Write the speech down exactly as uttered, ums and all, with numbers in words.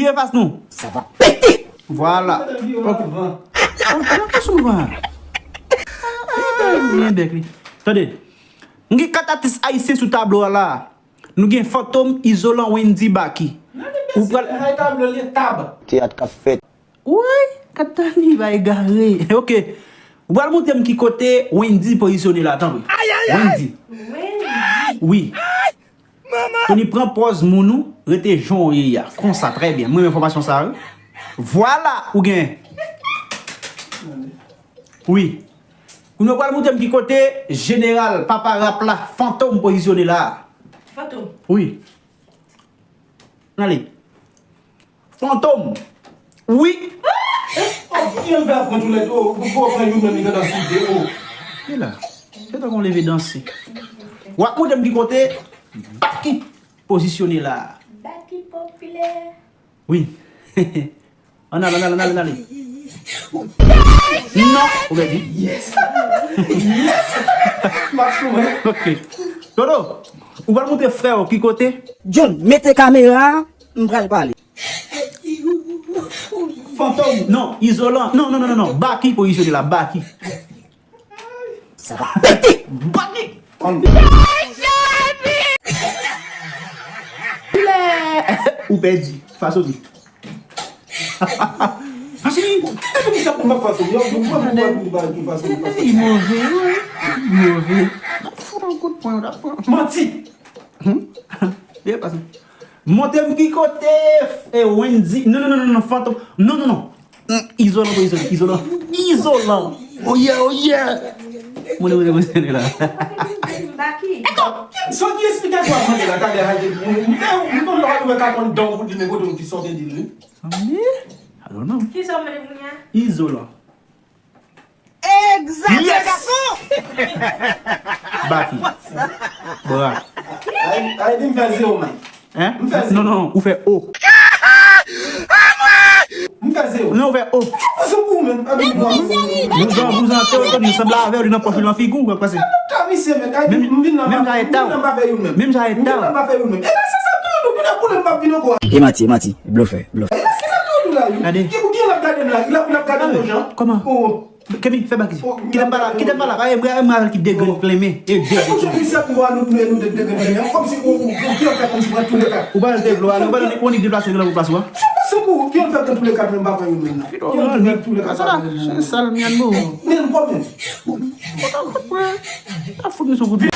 Fè fas nou. Sa va pete. Vwala. Ok. Oh, pa sou van. Tande. M gen kat atis ayisyen sou tablo a la. Nou gen Fantom, Izolan, Wendy, Baky. Ou pral Teyat k ap fèt. Woy, kat Dani va egare. Ok. Ou pral montre m ki kote Wendy pozisyone la, tanpri. Wendy. Wi. Tony, pran pòz moun ou, rete jan w ye a. Konsa, trè byen. Mwen renmen fòmasyon sa, wi. Vwala, ou gen. Wi. Kounye a w pral montre m ki kote jeneral, papa rap la, Fantom pozisyone la. Fantom. Wi. Ale. Fantom. Wi. Oh, ki l fè ap pran toulèt? Oh, ou pran pran youn menm li gentan sou de, oh. Ki la? Se tankou w leve danse. W ap montre m ki kote Baky pozisyone la. Baky popilè. Wi. Ann ale, ann ale, ann ale, ann ale. Non, ou pèdi. Yes. Yes. M ap sou mwen. Ok. Dodo, ou pral montre frè w ki kote? John, mete kamera a, m pral pale. Fantom. Non, Izolan. Non, non, non, non, non. Baky pozisyone la, Baky. Sa va pete. Baky. Ou pèdi. Faso li. Faso li. Epi sa pou m ap faso li. Yo, yo, yo, yo, yo, yo, faso li, faso li. Li move, wi. Li move. N ap fout yon kout pwen, n ap pran. Manti. Hmm? Byen pase. Montre m ki kote, eh, Wendy. Non, non, non, non, non, Fantom. Non, non, non. Hmm, Izolan, Izolan, Izolan. Izolan. Oh yeah, oh yeah. Mwen, mwen, mwen, mwen, la. Baky. Eto, so ki esplikasyon ap mande la, talè a, de, mwen, mwen, mwen, mwen, mwen, mwen, ka konn dan ou di men kote ou ki sòti di li. Sanble? I don't know. Ki sa w mande kounye a? Izolan. Egzakte, gason! Baky. Bra. Ay, ay, di m fè zewo, man. Hein? M fè zewo. Non, non, ou fè O. M fè zewo. Non, ou fè O. Fason pou ou menm. Vouzan, vouzan, te otoni sanble avè w, li nan pòch, li nan figi w, w ap pase. Menm jan e ta w. Menm jan e ta w. E nan se sa tou, nou, kounye a pou lè m p ap vin ankò. E manti, e manti. Blofè, blofè. E nan se sa tou, nou la, wi. Gade. Ki, ki l ap gade m la, l ap, l ap gade m yon jan. Kòman? Oh. Kemi, fè bak isi. Kite m pa la, kite m pa la. Ay, mwen, mwen avè l ki de grenn klemen. E de grenn klemen. Ou jwenn sa pou nou, nou, nou de, de grenn klemen. Kòmsi ou, ou, ou, ki an fè kòmsi pran tou le kat. Ou pa te vle ale, ou pa ni, ou ni deplase nan plas ou a. Ki an fè tou le kat, men m pa pran youn menm nan. Ki an fè tou le kat, pa pran youn menm nan. Se sal myann bon. Men kòman? Ou ta fout mwen. Ta fout mwen sou kout.